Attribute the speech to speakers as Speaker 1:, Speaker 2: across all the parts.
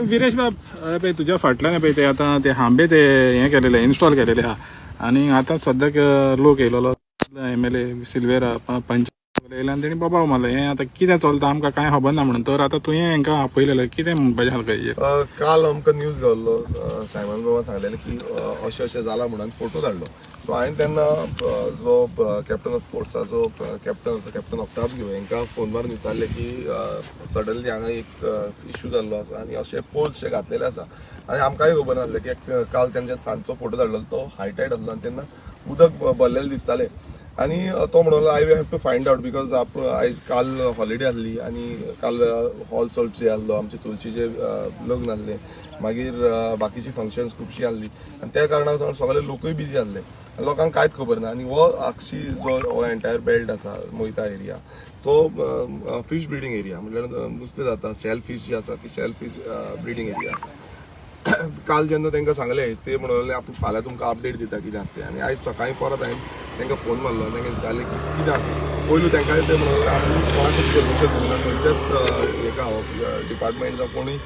Speaker 1: विरेश बाब, अरे पळय, तुज्या फाटल्यान पळय ते आतां ते हांबे ते हें केलेले, इन्स्टॉल केलेले आहा आनी आतां सद्याक लोक येयलेलो, एमएलए सिल्वेरा, पंचायत येयले आनी तेणी बोबाळ मारलो, हें आतां कितें चलता आमकां कांय खबर ना म्हणून. तर आतां तुवें हेंकां आपयलेलें, कितें म्हणपाचें आहा हेजेर?
Speaker 2: काल आमकां न्यूज गावल्लो, सायमन बाबान सांगलेलें की अशें अशें जालां म्हणून फोटो धाडलो. सो हांवें तेन्ना जो कॅप्टन ऑफ पोर्ट्साचो कॅप्टन आसा, कॅप्टन ऑक्टावियो, हांकां फोन मारून विचारलें की सडनली हांगा एक इशू जाल्लो आसा आनी अशे पोल्स शे घातलेले आसा आनी आमकांय खबर नासलें की काल तेंच्या सांजचो फोटो धाडलो तो हाय टायड आसलो आनी तेन्ना उदक भरलेलें दिसतालें. आनी तो म्हणलो, "I have to find out," because आयज काल हॉलिडे आसली आनी काल ऑल सोल्स डे आसलो, आमचे तुळशीचे लग्न आसलें, मागीर बाकीची फंक्शन्स खुबशीं आसली आनी त्या कारणान सगळे लोकूय बिजी आसले आनी लोकांक कांयच खबर ना. आनी हो आक्षी जो हो एंटायर बेल्ट आसा, मोयता एरिया, तो फिश ब्रिडींग एरिया, म्हणल्यार नुस्तें जाता, शेल फीश जी आसा ती शेल फीश ब्रिडींग एरिया आसा. काल जेन्ना तांकां सांगलें, ते म्हणून आपूण फाल्यां तुमकां अपडेट दिता कितें आसा तें. आनी आयज सकाळीं परत हांवें तांकां फोन मारलो आनी तांकां विचारलें की कितें आसा. पयलू तांकां ते म्हणून आमी कोणाकूच परमिशन दिवना, खंयच्याच हेका डिपार्टमेंट जावं कोणूय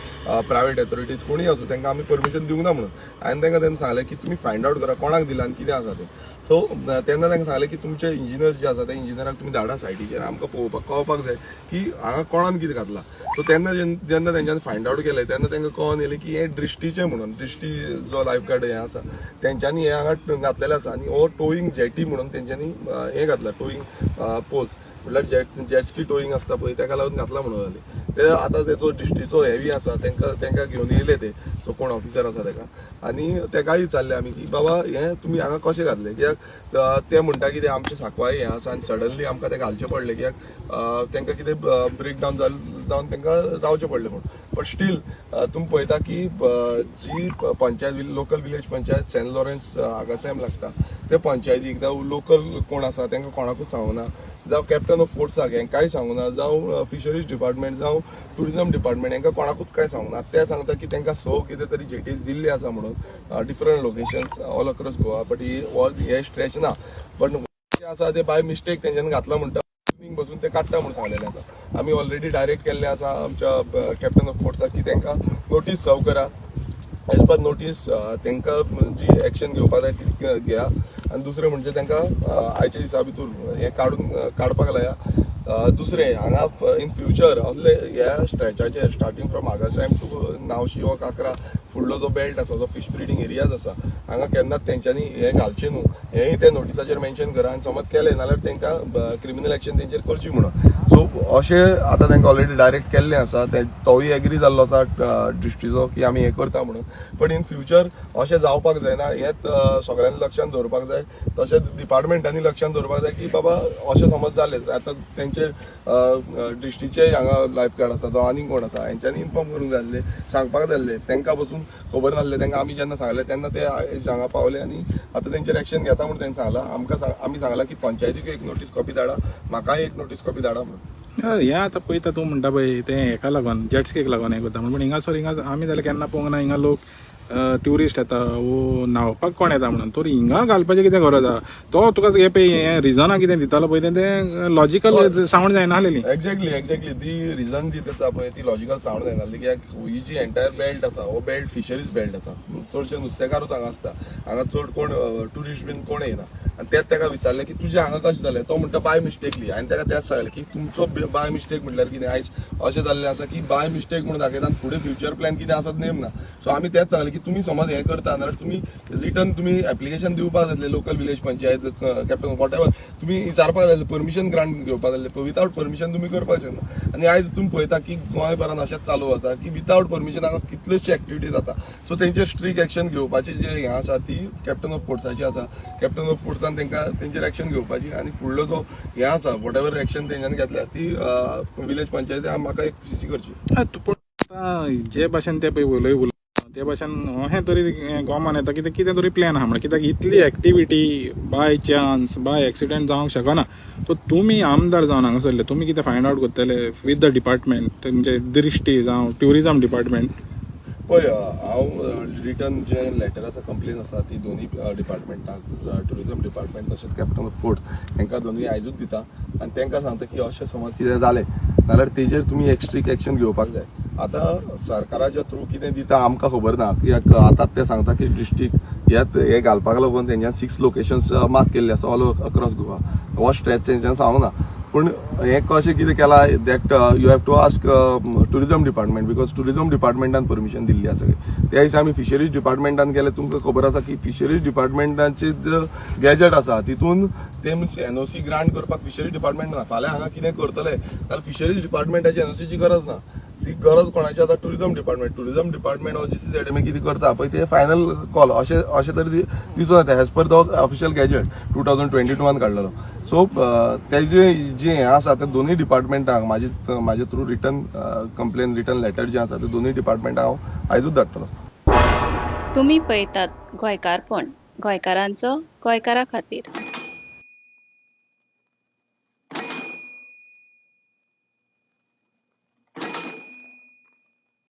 Speaker 2: प्रायवेट ऑथॉरिटीज कोणूय आसूं, तांकां आमी परमिशन दिवंक ना म्हणून. हांवें तांकां तेन्ना सांगलें की तुमी फायंड आवट करा कोणाक दिलां आनी कितें आसा तें. सो तेन्ना तांकां सांगलें की तुमचे इंजिनियर्स जे आसा त्या इंजिनियराक तुमी धाडा सायटीचेर, आमकां पळोवपाक कळपाक जाय की हांगा कोणान कितें घातलां. सो तेन्ना जेन्ना तेंच्यांनी फायंड आवट केलें, तेन्ना तांकां कळोन येयलें की हें दृश्टीचें म्हणून, दृश्टी जो लायफ गार्ड हें आसा, तेंच्यांनी हें हांगा घातलेलें आसा आनी हो टोईंग जेटी म्हणून तेंच्यांनी हें घातलां, टोईंग पोल्स, म्हटल्यार जेटस्की टोईंग आसता पळय, ताका लागून घातला म्हणून जालें ते. आतां तेचो दृश्टीचो हेवी आसा, तांकां घेवन येयले ते, तो कोण ऑफिसर आसा ताका, आनी ताकाय विचारलें आमी की बाबा, हें तुमी हांगा कशें घातलें? कित्याक ते म्हणटा की ते आमचे साकवाय हें आसा आनी सडनली आमकां तें घालचें पडलें, कित्याक तांकां कितें ब्रेक डावन जावन तांकां रावचें पडलें म्हूण. बट स्टील तुमी पळयता की जी panchayat, local village panchayat Saint Lawrence Agassaim लागता, ते पंचायतीक जावं लोकल कोण आसा तांकां कोणाकूच सांगूना, जावं कॅप्टन ऑफ पोर्ट्साक हेंकांय सांगूना, जावं फिशरीज डिपार्टमेंट जावं टुरिजम डिपार्टमेंट हेंकां कोणाकूच कांय सांगूना. ते सांगता की तांकां स कितें तरी जेटीज दिल्ली आसा म्हणून different locations all across Goa, but he all हे स्ट्रेच ना, बट जे आसा ते बाय मिस्टेक तेंच्यांनी घातला म्हणटा, इवनींग बसून ते काडटा म्हणून सांगलेलें आसा. आमी ऑलरेडी डायरेक्ट केल्लें आसा आमच्या कॅप्टन ऑफ पोर्ट्साक की तांकां नोटीस सर्व करा, एज पर नोटीस तांकां जी एक्शन घेवपाक जाय ती घेया आनी दुसरें म्हणजे तांकां आयच्या दिसा भितर हें काडून काडपाक लाया. दुसरें, हांगा इन फ्युचर असले ह्या स्ट्रेचाचेर, स्टार्टींग फ्रॉम आगासायम टू नावशी वा काकरा फुडलो जो बेल्ट आसा, जो फिश ब्रिडींग एरियाज आसा, हांगा केन्नाच तेंच्यांनी हें घालचें न्हू, हेंय त्या नोटिसाचेर मेन्शन करा आनी समज केलें नाल्यार तांकां क्रिमिनल एक्शन तेंचेर करची म्हणून. सो अशें आतां तांकां ऑलरेडी डायरेक्ट केल्लें आसा, ते तोवूय एग्री जाल्लो आसा दृश्टीचो की आमी हें करता म्हणून. पण इन फ्युचर अशें जावपाक जायना हें सगळ्यांनी लक्षांत दवरपाक जाय. तशेंच डिपार्टमेंटांनी लक्षांत दवरपाक जाय की बाबा, अशें समज जालें आतां तेंचे दृश्टीचे हांगा लायफ गार्ड आसा जावं आनीक कोण आसा, हेंच्यांनी इन्फॉर्म करूंक जाय आसलें, सांगपाक जाय आसलें. तांकां पसून खबर नासलें. तांकां आमी जेन्ना सांगलें तेन्ना ते आयज हांगा पावले आनी आतां तेंचेर एक्शन घेता म्हणून तेंणी सांगलां आमकां. आमी सांगलां की पंचायतीक एक नोटीस कॉपी धाडा, म्हाकाय एक नोटीस कॉपी धाडा म्हणून.
Speaker 1: हय, हें आतां पळयता, तूं म्हणटा पळय तें हेका लागून, जेटस्कीक लागून हें करता म्हणून, पूण हिंगासर हिंगा आमी जाल्यार केन्ना पळोवंक ना. हिंगा लोक ट्युरिस्ट येता वो न्हांवपाक कोण येता म्हणून, तर हिंगा घालपाचें कितें गरज आहा? तो तुका हें पळय, हें रिजनां कितें दितालो पळय तें, तें लॉजिकल सावंड जायना आसलेली.
Speaker 2: एक्झॅक्टली, ती रिजन जी दिता पळय ती लॉजिकल सावंड जायना कित्याक ही जी एंटायर बेल्ट आसा, हो बेल्ट फिशरीज बेल्ट आसा. चडशे नुस्तेकारूच हांगा आसता, हांगा चड कोण ट्युरिस्ट बीन कोण येना. आनी तेच ताका विचारलें की तुजें हांगा कशें जालें? तो म्हणटा बाय मिस्टेकली. आनी ताका तेंच सांगलें की तुमचो बाय मिस्टेक म्हटल्यार कितें? आयज अशें जाल्लें आसा की बाय मिस्टेक म्हणून दाखयता आनी फुडें फ्युचर प्लॅन कितें आसा नेम ना. सो आमी तेंच सांगलें की तुमी समज हें करता जाल्यार तुमी रिटर्न तुमी एप्लिकेशन दिवपाक जातलें, local village panchayat, captain, whatever, तुमी विचारपाक जाय, परमिशन ग्रांट घेवपाक जाय. विदावट परमिशन तुमी करपाक शकना. आनी आयज तुमी पळयता की गोंयभरान अशेंच चालू आसा की विदावट परमिशन हांगा कितल्योश्यो एक्टिविटी जाता. सो तेंचेर स्ट्रीक एक्शन घेवपाची जे हें आसा ती कॅप्टन ऑफ पोर्ट्साची आसा. कॅप्टन ऑफ पोर्ट्सान तांकां तेंचेर एक्शन घेवपाची आनी फुडलो जो हें आसा, what ever action तेंच्यांनी घेतल्या ती विलेज पंचायत म्हाका एक सीसी करची.
Speaker 1: हय, तूं पूण आतां जे भाशेन ते पळय उलय उलय ते भाशेन अशें तरी गोमान येता कितें कितें तरी प्लॅन आहा. म्हणल्यार कित्याक इतली activity by chance, by accident जावंक शकना. सो तुमी आमदार जावन हांगासरले, तुमी कितें फायंड आवट करतले विथ the department, म्हणजे दृश्टी जावं ट्युरिजम डिपार्टमेंट?
Speaker 2: पळय, हांव रिटर्न जे लेटर आसा, कंप्लेन आसा, ती दोनूय डिपार्टमेंटाक, ट्युरिजम डिपार्टमेंट तशेंच कॅप्टन ऑफ पोर्ट्स, हांकां दोनूय आयजूच दिता आनी तांकां सांगता की अशें समज कितें जालें जाल्यार तेजेर तुमी एक स्ट्रीक एक्शन घेवपाक जाय. आतां सरकाराच्या थ्रू कितें दिता आमकां खबर ना. कित्याक आतां ते सांगता की डिस्ट्रिक्ट ह्यात हे घालपाक लागून तेंच्यान सिक्स लोकेशन्स मार्क केल्ले आसा ऑल अक्रॉस गोवा. हो स्ट्रेच तेंच्यान सांगूंक ना, पूण हें कशें कितें केलां that you have to ask tourism department, because tourism डिपार्टमेंटान परमिशन दिल्ली आसा. त्या दिसा आमी फिशरीज डिपार्टमेंटान गेले. तुमकां खबर आसा की फिशरीज डिपार्टमेंटाचे गॅजेट आसा, तितून ते मिन्स एनओसी ग्रांट करपाक फिशरीज डिपार्टमेंट ना. फाल्यां हांगा कितें करतले जाल्यार फिशरीज डिपार्टमेंटाची एनओसीची गरज ना. ती गरज कोणाची आतां? Tourism department. Tourism department or GCZMA कितें करता पळय ते फायनल कॉल अशें अशें तरी दिसून येता as per the official gazette 2022न काडलेलो. सो तेजे जे हें आसा ते दोनूय डिपार्टमेंटांक म्हाजे through written complain, written letter जे आसा ते दोनूय डिपार्टमेंटांक हांव आयजूच धाडटलो.
Speaker 3: तुमी पळयतात गोंयकारपण, गोंयकारांचो गोंयकारा खातीर.